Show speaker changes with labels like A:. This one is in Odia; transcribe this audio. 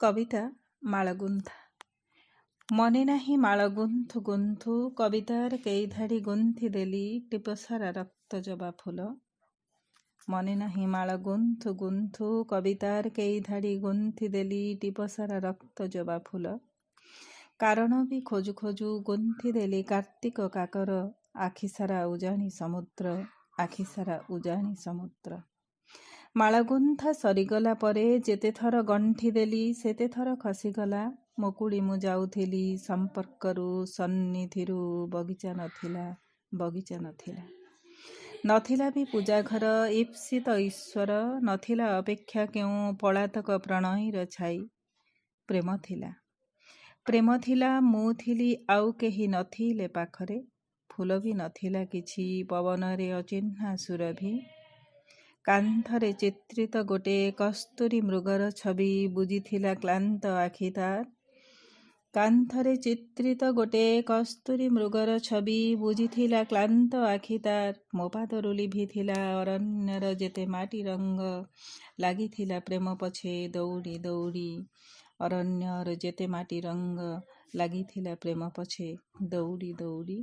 A: କବିତା ମାଳଗୁନ୍ଥା। ମନେ ନାହିଁ ମାଳ ଗୁନ୍ଥୁ ଗୁନ୍ଥୁ କବିତାର କେଇ ଧାଡ଼ି ଗୁନ୍ଥି ଦେଲି ଟିପସାରା ରକ୍ତ ଜବା ଫୁଲ। ମନେ ନାହିଁ ମାଳ ଗୁନ୍ଥୁ ଗୁନ୍ଥୁ କବିତାର କେଇ ଧାଡ଼ି ଗୁନ୍ଥି ଦେଲି ଟିପସାରା ରକ୍ତ ଜବା ଫୁଲ। କାରଣ ବି ଖୋଜୁ ଖୋଜୁ ଗୁନ୍ଥି ଦେଲି କାର୍ତ୍ତିକ କାକର, ଆଖିସାରା ଉଜାଣି ସମୁଦ୍ର, ଆଖିସାରା ଉଜାଣି ସମୁଦ୍ର। ମାଳଗୁନ୍ଥା ସରିଗଲା ପରେ ଯେତେଥର ଗଣ୍ଠି ଦେଲି ସେତେଥର ଖସିଗଲା। ମୁକୁଳି ମୁଁ ଯାଉଥିଲି ସମ୍ପର୍କରୁ, ସନ୍ନିଧିରୁ। ବଗିଚା ନଥିଲା, ବଗିଚା ନଥିଲା। ନଥିଲା ବି ପୂଜାଘର, ଈପ୍ସିତ ଈଶ୍ୱର। ନଥିଲା ଅପେକ୍ଷା କେଉଁ ପଳାତକ ପ୍ରଣୟୀର ଛାଇ। ପ୍ରେମ ଥିଲା, ପ୍ରେମ ଥିଲା, ମୁଁ ଥିଲି, ଆଉ କେହି ନଥିଲେ ପାଖରେ। ଫୁଲ ବି ନଥିଲା କିଛି, ପବନରେ ଅଚିହ୍ନା ସୁରଭି। କାନ୍ଥରେ ଚିତ୍ରିତ ଗୋଟେ କସ୍ତୁରୀ ମୃଗର ଛବି ବୁଜିଥିଲା କ୍ଳାନ୍ତ ଆଖି ତାର। କାନ୍ଥରେ ଚିତ୍ରିତ ଗୋଟେ କସ୍ତୁରୀ ମୃଗର ଛବି ବୁଜିଥିଲା କ୍ଳାନ୍ତ ଆଖି ତାର। ମୋ ପାଦରୁ ଲିଭିଥିଲା ଅରଣ୍ୟର ଯେତେ ମାଟି ରଙ୍ଗ, ଲାଗିଥିଲା ପ୍ରେମ ପଛେ ଦଉଡ଼ି ଦଉଡ଼ି। ଅରଣ୍ୟର ଯେତେ ମାଟି ରଙ୍ଗ, ଲାଗିଥିଲା ପ୍ରେମ ପଛେ ଦଉଡ଼ି ଦଉଡ଼ି।